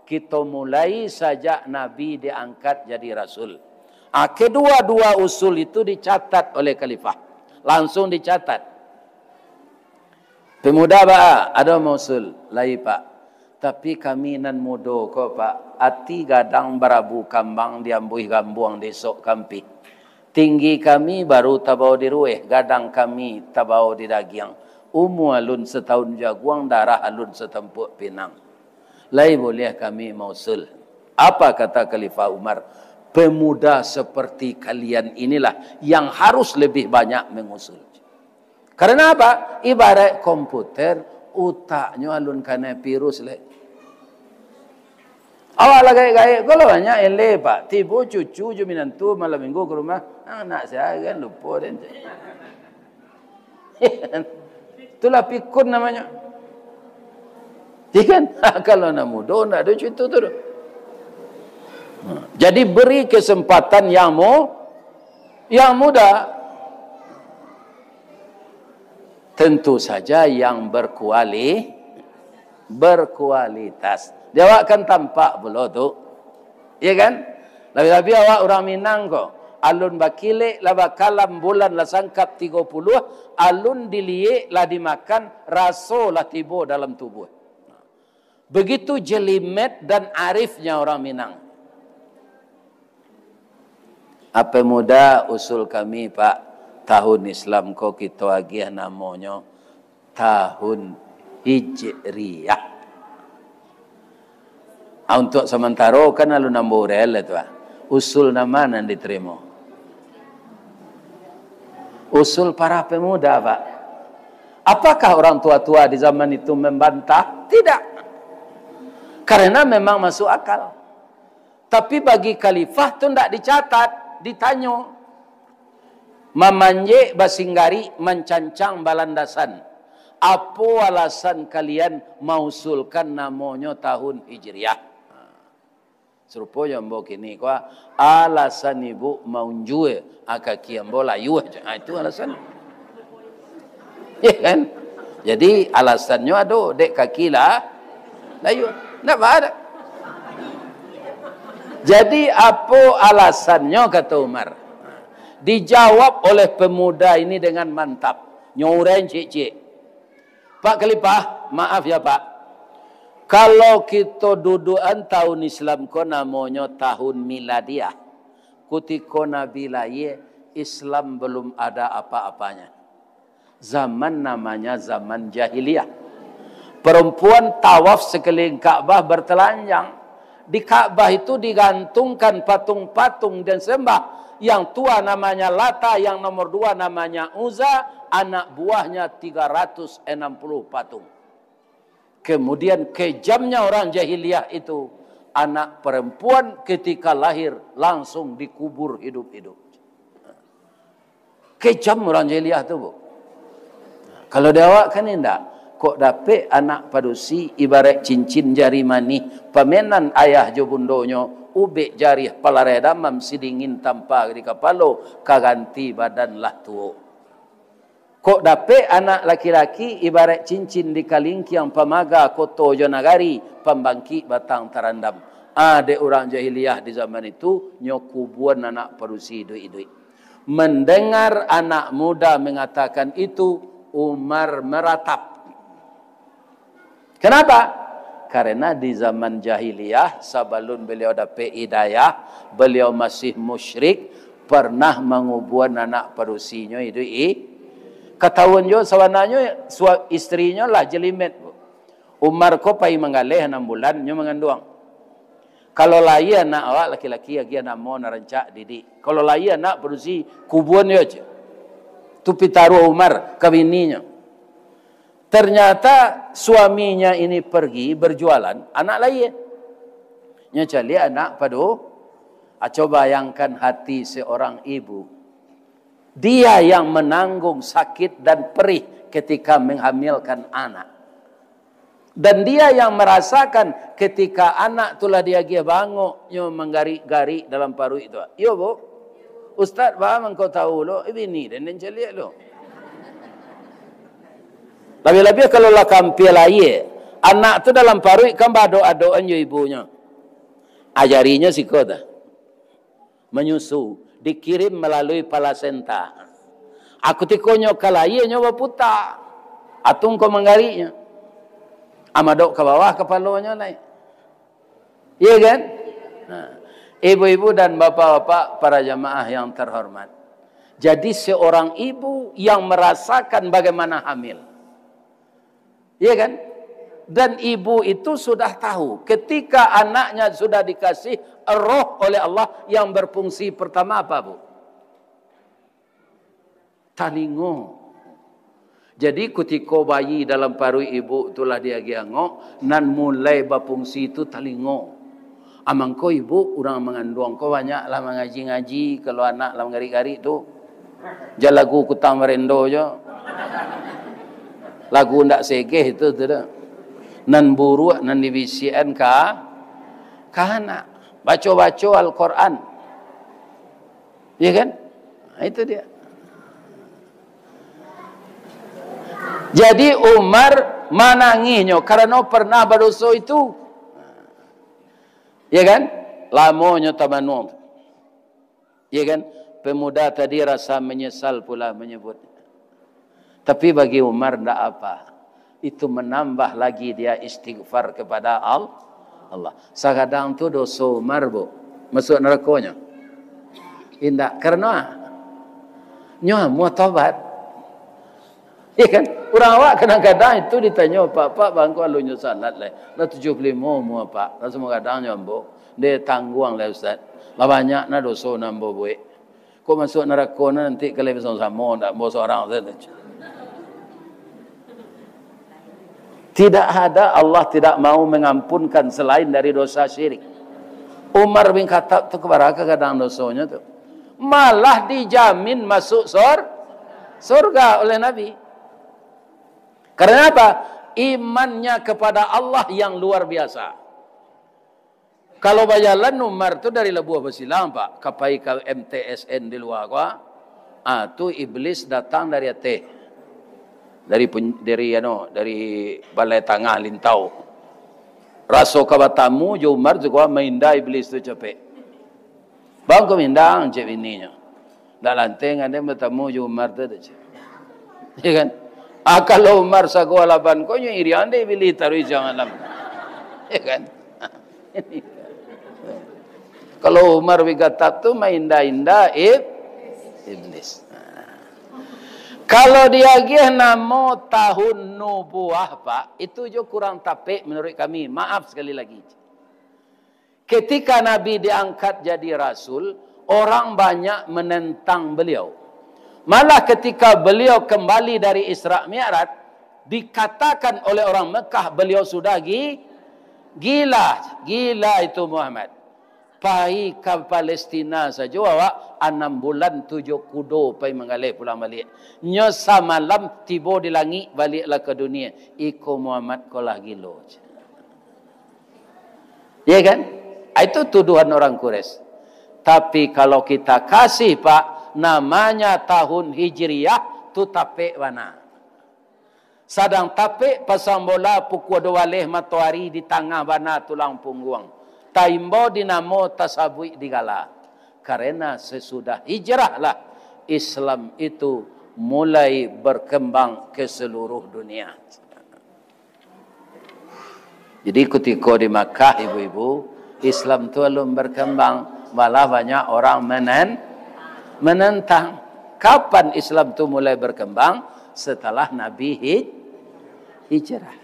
Kito mulai sajak Nabi diangkat jadi rasul. Ah, kedua-dua usul itu dicatat oleh khalifah. Langsung dicatat. Pemuda baa, ado mausul, lai, Pak. Tapi kami nan mudo ko, Pak, ati gadang barabu kambang diambuih gambuang disok kampih. Tinggi kami baru tabao di rueh, gadang kami tabao di dagiang. Umua alun satahun jaguang, darah alun satampuak pinang. Lai buliah kami mausul. Apa kata Khalifah Umar? Pemuda seperti kalian inilah yang harus lebih banyak mengusul. Karena apa? Ibarat komputer, utaknyo alun kanai virus lai. Awak lah gaek-gaek ko lah banyak eleh, Pak. Tibo cucu jo minantu malam minggu ka rumah, anak sia kan lupo den. Itulah pikun namonyo. Iya kan? Kalau anak mudo, ndak ado carito tu doh. Jadi, beri kesempatan yang mu-, yang muda. Tentu saja yang berkuali-, berkualitas. Di awak kan tampak pulo tu. Iya kan? Labi-labi awak urang Minang ko. Alun bakilek lah bakalam, bulan lah sangkap tigo puluah, alun diliek lah dimakan, raso lah tibo dalam tubuah. Begitu jelimet dan arifnya orang Minang. Ape muda usul kami, Pak, tahun Islam ko kito agiah namonyo tahun Hijriah. Ah, untuak samantaro kan alun ambo uraian lah tu, ah. Usul nan ma nan ditarimo? Usul para pemuda, Pak. Apakah orang tua-tua di zaman itu membantah? Tidak. Karena memang masuk akal. Tapi bagi khalifah tu ndak dicatat, ditanyo. Mamanjek basinggarik, mancancang balandasan. Apo alasan kalian mausulkan namonyo tahun Hijriah? Sarupo jo ambo kini ko, alasan ibu maunjua, a, kaki ambo layuah. Ha, itu alasan. Ya kan? Jadi, alasannyo ado, dek kaki lah layuah. Ndak baa. Jadi, apo alasannyo, kata Umar? Dijawab oleh pemuda ini dengan mantap. Nyo uraian ciek-ciek. Pak Khalifah, maaf ya, Pak. Kalau kito dudukan tahun Islam ko namonyo tahun miladiah, kutiko Nabi lahia, Islam belum ada apa-apanya. Zaman namanya zaman jahiliyah. Perempuan tawaf sekeliling Ka'bah bertelanjang. Di Ka'bah itu digantungkan patung-patung dan sembah. Yang tua namanya Lata, yang nomor dua namanya Uzza, anak buahnya tiga ratus enam puluh patung. Kemudian kejamnya orang jahiliyah itu, anak perempuan ketika lahir langsung dikubur hidup-hidup. Kejam orang jahiliyah tu, Bu. Kalau di awak kan indak. Kok dapek anak padusi ibarat cincin jari manih, pamenan ayah jo bundonyo, ubek jarih palarai damam sidingin tampa di kapalo, ka ganti badan lah tuo. Kok dapek anak laki-laki ibarat cincin di kalingkiang pamaga koto jo nagari, pambangkik batang tarandam. Ah, dek urang jahiliyah di zaman itu, nyo kubuan anak padusi iduik-iduik. Mendengar anak muda mengatakan itu, Umar meratap. Kenapa? Karena di zaman jahiliyah, sabalun beliau dapek hidayah, beliau masih musyrik, pernah mangubuan anak padusinyo iduik i-, katahuan jo sabananyo sua-, istrinyo lah jelimet. Umar ko pai manggaleh anam bulan, nyo manganduang. Kalau lahia anak awak laki-laki, agiah namo nan rancak, didik. Kalau lahia anak padusi, kubuan yo, cek. Tu pitaruah Umar ka bininyo. Ternyata suaminya ini pergi berjualan, anak lahia. Nyo caliak anak padu-, ah, coba bayangkan hati seorang ibu. Dia yang menanggung sakit dan perih ketika menghamilkan anak. Dan dia yang merasakan ketika anak tu lah diagiah bangok, nyo manggarik-garik dalam paruik tu. Iyo, Bu? Ustaz, ba mangko tahu lo? Eh, bini den, den caliak lo. Labiah-labiah kalau lah kampia lahia, anak tu dalam paruik kan baadok-adokan jo ibunyo. Ajarinyo siko tu. Manyusu, dikirim malalui palasenta. Ah, kutikonyo ka lahia, nyo baputa. Atung ko manggariknyo. Amadok ka bawah kapalonyo lai. Iya kan? Nah, ibu-ibu dan bapak-bapak, para jamaah yang terhormat. Jadi, seorang ibu yang merasakan bagaimana hamil. Iya kan? Dan ibu itu sudah tahu, ketika anaknya sudah dikasih roh oleh Allah, yang berfungsi pertama apa, Bu? Talingo. Jadi, kutiko bayi dalam paruik ibu tu lah diagiah angok, nan mulai bafungsi tu talingo. Amangko ibu, urang manganduang ko banyak lah mangaji-ngaji, kalau anak lah manggarik-garik tu. Jan lagu Kutang Barendo jo. Lagu ndak segeh itu tu dah. Nan buruak, nan dibisiakan ka, ka anak. Baco-baco Al-Quran. Ya kan? Nah, itu dia. Jadi Umar manangihnyo karano pernah badoso itu. Ya kan? Lamonyo tamanuang tu. Ya kan? Pemuda tadi rasa menyesal pula menyebut. Tapi bagi Umar ndak apa. Itu menambah lagi dia istighfar kepada Al-, Allah. Sakadang tu doso Umar, Bu, masuak narakonyo? Indak. Karano nyo amuah tobat. Iya kan? Urang awak kadang-kadang itu ditanyo, "Pak, Pak, bangko alun nyo salat lai. Lah tujuah puluah limo umua, Pak. Lah samo gadang nyo ambo. Ndak tangguang lai, Ustaz. Lah banyak nah doso nan ambo buek. Kok masuak narako nah nanti kalau basamo-samo, ndak ambo sorang sajo." Tidak ada, Allah tidak mau mengampunkan selain dari dosa syirik. Umar bin Khattab tu kabaraka gadang dosonyo tu. Malah dijamin masuk sor-, surga oleh Nabi. Karena apa? Imannya kepada Allah yang luar biasa. Kalau bajalan Umar tu dari Labuah Basilang, Pak, ka pai ka M T S N di lua ko, ah, tu iblis datang dari ateh. Dari pun-, dari, anu, dari Balai Tangah Lintau. Raso ka batamu jo Umar tu ko, mainda iblis tu capek. "Bang, ko mindang," cek bininyo. "Ndak lanteh ngan den batamu jo Umar tu," cek. Ya kan? Ah, kalau Umar sago alaban ko, nyo iriang dek iblis taruih siang alam. Ya kan? Kalau Umar bin Khattab tu mainda-inda ib-, iblis. Kalau diagiah namo tahun nubuah, Pak, itu jo kurang tapek menurut kami. Maaf sekali lagi. Ketika Nabi diangkat jadi rasul, Orang banyak menentang beliau. Malah ketika beliau kembali dari Isra Mi'raj, dikatakan oleh orang Mekah beliau sudah gi-, gila, gila itu Muhammad. Pai ka Palestina sajo awak anam bulan tujuah kudo pai manggaleh pulang baliak. Nyo samalam tibo di langik, baliaklah ka dunia. Iko Muhammad ko lah gilo. Ya kan? Ah, itu tuduhan orang Quraisy. Tapi kalau kita kasih, Pak, namanya tahun Hijriah tu tapek bana. Sadang tapek pasang bola pukua duo baleh matoari di tangah bana tulang pungguang. Taimbau di namo, tasabuik di gala. Karena sesudah hijrah lah Islam itu mulai berkembang ke seluruh dunia. Jadi kutiko di Makkah, ibu-ibu, Islam tu alun berkembang, malah banyak orang menen-, menentang. Kapan Islam tu mulai berkembang? Setelah Nabi hij-, hijrah.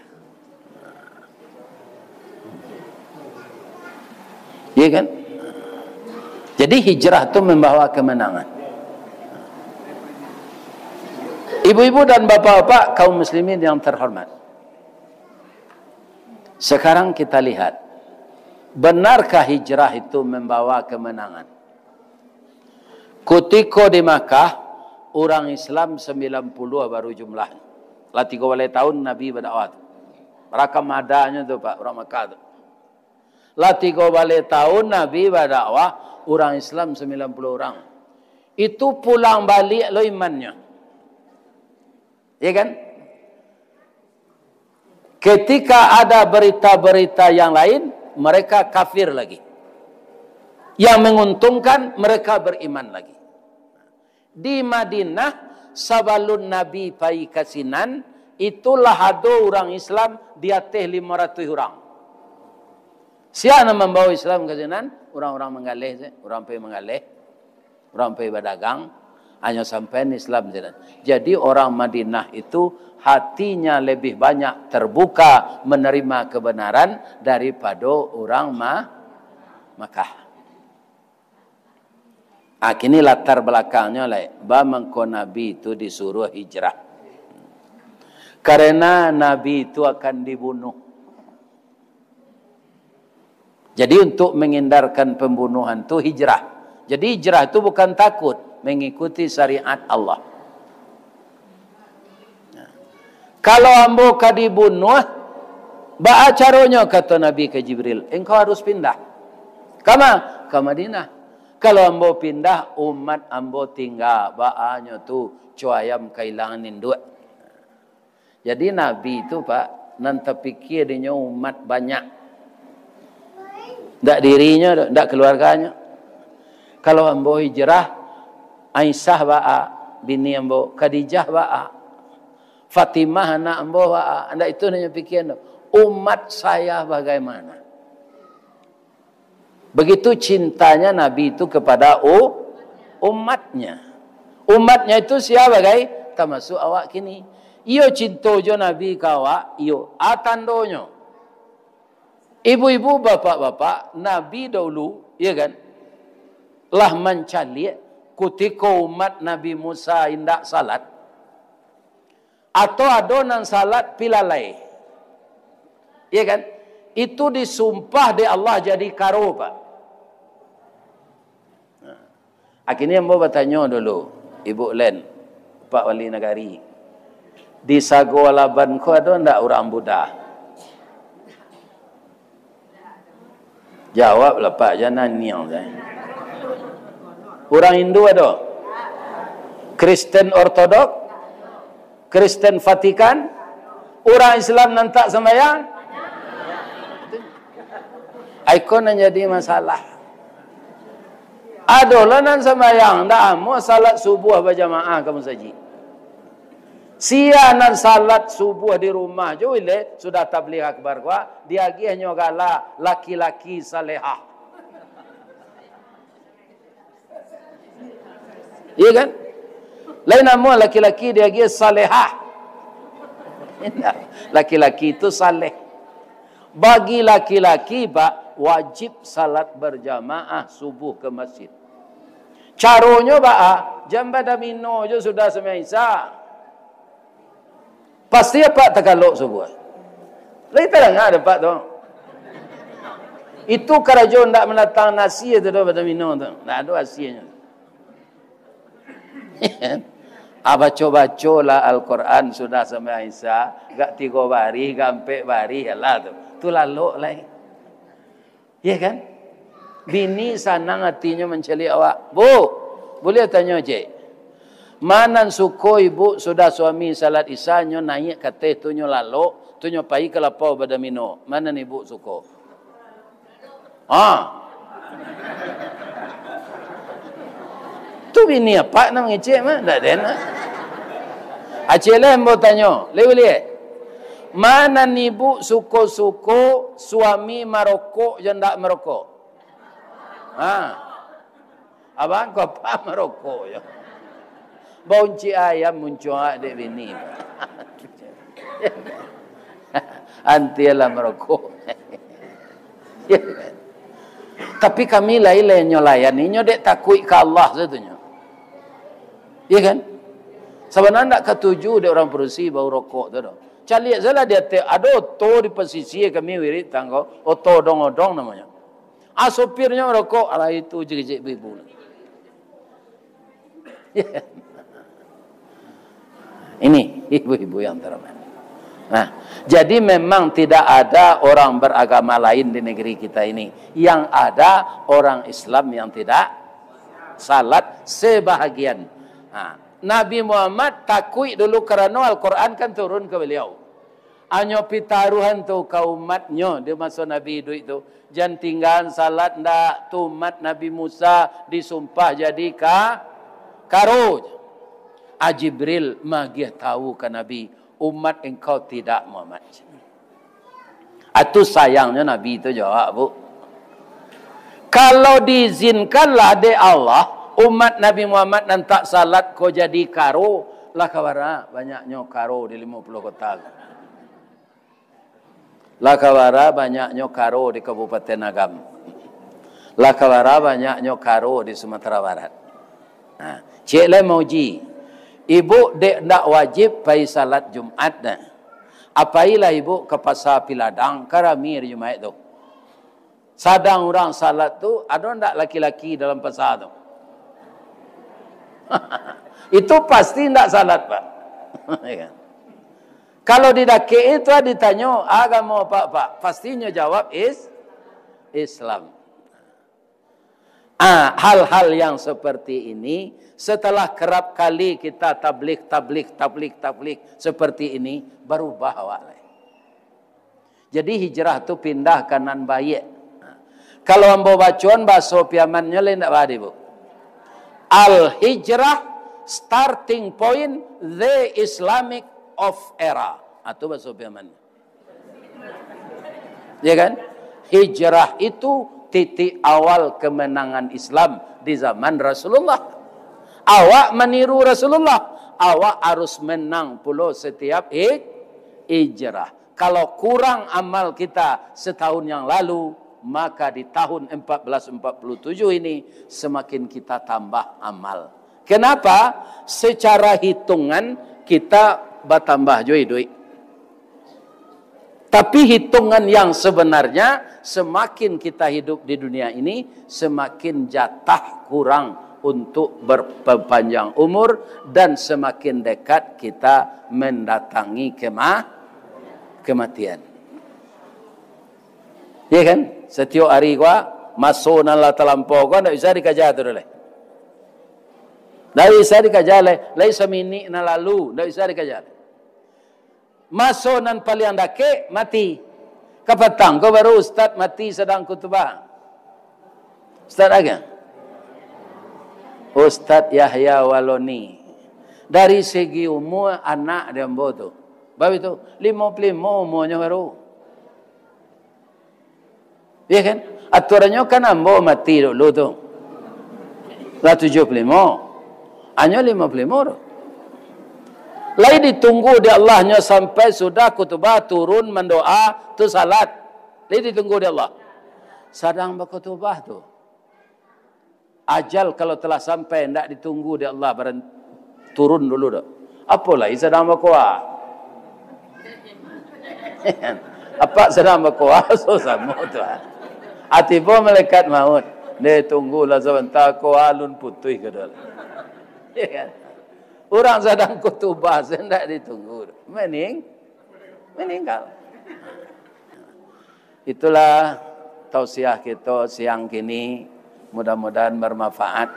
Iya kan? Jadi hijrah tu membawa kemenangan. Ibu-ibu dan bapak-bapak, kaum muslimin yang terhormat. Sekarang kita lihat, benarkah hijrah itu membawa kemenangan? Kutiko di Makkah, urang Islam sambilan puluah baru jumlah. Lah tigo baleh tahun Nabi badakwah tu. Rakam adanyo tu, Pak, urang Makkah tu. Lah tigo baleh tahun Nabi badakwah, urang Islam sambilan puluah urang. Itu pulang baliak lo imannyo. Ya kan? Ketika ada berita-berita yang lain, mereka kafir lagi. Yang menguntungkan, mereka beriman lagi. Di Madinah, sabalun Nabi pai ka sinan, itulah ado urang Islam di ateh limo ratuih urang. Sia nan mambawa Islam ka sinan? Urang-urang manggaleh se, urang pai manggaleh, urang pai badagang, hanyo sampai Islam sinan. Jadi, orang Madinah itu hatinya lebih banyak terbuka menerima kebenaran daripado urang Ma-, Makkah. Ah, kini latar balakangnyo lai, ba mangko Nabi tu disuruah hijrah. Karena Nabi tu akan dibunuh. Jadi, untuk menghindarkan pembunuhan tu hijrah. Jadi, hijrah tu bukan takut, mengikuti syariat Allah. Kalau ambo ka dibunuah, baa caronyo, kato Nabi ka Jibril, engkau harus pindah. Kama? Ka Madinah. Kalau ambo pindah, umat ambo tingga, baanyo tu co ayam kailangan induak. Jadi Nabi tu, Pak, nan tapikia dinyo umat banyak. Ndak dirinyo doh, ndak keluarganyo. Kalau ambo hijrah, Aisyah baa, bini ambo, Khadijah baa, Fatimah anak ambo baa, ndak itu nan inyo pikia doh. Umat saya bagaimana? Begitu cintanya Nabi itu kepada u-, umatnya. Umatnya itu sia bagai? Tamasuk awak kini. Iyo cinto jo Nabi ka awak, iyo. A tandonyo. Ibu-ibu, bapak-bapak, Nabi dahulu, ya kan, lah mancaliak kutiko umat Nabi Musa indak salat. Atau ado nan salat pi lalai. Iya kan? Itu disumpah dek Allah jadi karo, Pak. Nah, akhirnya ambo batanyo dulu, Ibu Len, Pak Wali Nagari. Di Sago Alaban ko ado ndak urang Buddha? Jawablah, Pak, jangan niang sae. Urang Hindu ado? Kristen Ortodok? Kristen Vatikan? Urang Islam nan tak sambayang? Ai ko nan jadi masalah. Adolah nan sambayang, ndak amuah salat subuah bajamaah ka musajik. Sia nan salat subuah di rumah jo, ileh sudah tabligh akbar ko, diagiahnyo gala laki-laki salehah. Iya kan? Lain amuah laki-laki diagiah salehah. Laki-laki itu saleh. Bagi laki-laki, Pak, wajib salat berjamaah subuh ke masjid. Caronyo baa? Jan badomino jo sudah sumbayang Isya. Pasti apak takalok subuah. Lai tadanga dek apak tu. Itu karajo ndak mandatang nasi tu doh, badomino tu. Ndak ado hasilnyo. Ah, baco-bacolah Al-Quran sudah sumbayang Isya, gak tigo barih, gak ampek barih lah tu. Tu lalok lai. Ya kan? Bini sanang atinyo mancaliak awak. "Bu, buliah tanyo, Cik? Ma nan suko ibu sudah suami salat Isya nyo naiak ka ateh tu nyo lalok, tu nyo pai ka lapau badomino? Ma nan ibu suko?" Ha. Tu bini apak nan mangecek mah, ndak den. Aceh lah ambo tanyo, lai buliah. Ma nan ibu suko-suko, suami marokok jo ndak marokok? Ha. Abang ko apak marokok jo. Bauncik ayam muncuak dek bini. Antilah marokok. Ya kan? Tapi kami lai-lai nyo layan inyo dek takuik ka Allah satunyo. Ya kan? Sabananyo ndak katuju dek urang padusi bau rokok tu doh. Caliak sajolah di ateh, ado oto di pasisia kami wirid tanggo, oto odong-odong namonyo. Ah, sopirnyo marokok, alah itu jijik ibu-ibu. Ini ibu-ibu yang terhormat. Nah, jadi memang tidak ada orang beragama lain di negeri kita ini. Yang ada orang Islam yang tidak salat sebahagian. Nah, Nabi Muhammad takuik dulu karano Al-Quran kan turun ka baliau. Anyo pitaruahan tu ka umatnyo di maso Nabi iduik tu. Jan tinggaan salat ndak, tu umat Nabi Musa disumpah jadi ka-, karo. Ah, Jibril magiah tahu ka Nabi, umat engkau tidak, Muhammad. Atu sayangnyo Nabi tu jawab, Bu. Kalau diizinkanlah dek Allah, umat Nabi Muhammad nan tak salat ko jadi karo, lah ka bara banyaknyo karo di limo puluah kota ko. Lah ka bara banyaknyo karo di Kabupaten Agam. Lah ka bara banyaknyo karo di Sumatera Barat. Nah, ciek lai mauji. Ibu dek ndak wajib pai salat Jumat nah. Apailah ibu ka Pasa Piladang, ka rami ari Jumaik tu. Sadang urang salat tu, ado ndak laki-laki dalam pasa tu? Itu pasti ndak salat, Pak. Ya kan? Kalau di dakek itu ditanyo, "Agamo apak, Pak?" Pastinyo jawab, "Is-, Islam." Ah, hal-hal yang seperti ini, setelah kerap kali kita tabligh, tabligh, tabligh, tabligh seperti ini, barubah awak lai. Jadi hijrah tu pindah ka nan baiak. Kalau ambo bacoan bahaso Piamannyo lai ndak baa, Bu? Al-hijrah, starting point, the Islamic of era. Ah, tu bahaso Piamannyo. Ya kan? Hijrah itu titik awal kemenangan Islam di zaman Rasulullah. Awak maniru Rasulullah, awak harus menang pulo setiap hij-, hijrah. Kalau kurang amal kita setahun yang lalu, maka di tahun empat belas empat puluh tujuh ini semakin kita tambah amal. Kenapa? Secara hitungan kita batambah jo iduik. Tapi hitungan yang sebenarnya, semakin kita hidup di dunia ini, semakin jatah kurang untuk berpanjang umur dan semakin dekat kita mendatangi kema-, kematian. Ya kan? Setiap hari ko, maso nan lah talampau ko, ndak bisa dikaja tu doh lai. Ndak bisa dikaja lai. Lai saminik nan lalu, ndak bisa dikaja lai. Maso nan paliang dakek, mati. Kapatang ko baru ustaz mati sadang khutubah. Ustaz apo? Ustaz Yahya Waloni. Dari segi umur, anak di ambo tu. Bab itu, limo puluah limo umuanyo baru. Ya kan? Aturannyo kan ambo mati dulu tu. Lah tujuah puluah limo. Anyo limo puluah limo tu. Lai ditunggu di Allah nyo sampai sudah khutubah turun mandoa tu salat. Lai ditunggu di Allah. Sadang bakhutubah tu. Ajal kalau telah sampai, ndak ditunggu dek Allah, baran-, turun dulu dah. Apo lai sadang bakoa? Apak sadang bakoa, so samo tu, ah. Ah, tibo malaikat maut. Deh, tunggulah sabanta, koa alun putuih, kata. Ya kan? Urang sadang khutubah, ndak ditunggu. Maning-, maninggal. Itulah tausiah kito siang kini, mudah-mudahan bermanfaat.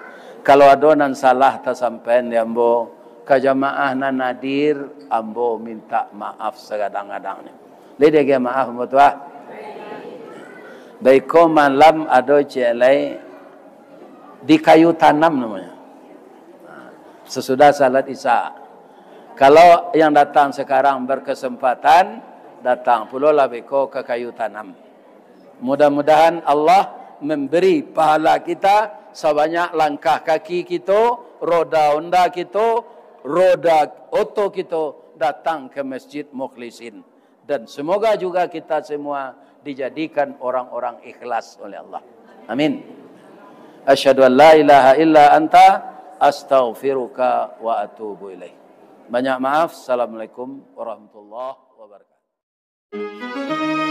Kalau ado nan salah tasampaian di ambo, ka jamaah nan hadir, ambo mintak maaf sagadang-gadangnyo. Lai diagiah maaf, ambo tuah. Baiko malam ado ciek lai di Kayu Tanam namonyo. Sesudah salat Isya. Kalau yang datang sekarang berkesempatan, datang pulolah beko ka Kayu Tanam. Mudah-mudahan Allah memberi pahala kita sabanyak langkah kaki kito, roda onda kito, roda oto kito datang ke Masjid Mukhlisin. Dan semoga juga kita semua dijadikan orang-orang ikhlas oleh Allah. Amin. Asyhadu an la ilaha illa anta, astaghfiruka wa atubu ilaik. Banyak maaf. Assalamualaikum warahmatullahi wabarakatuh.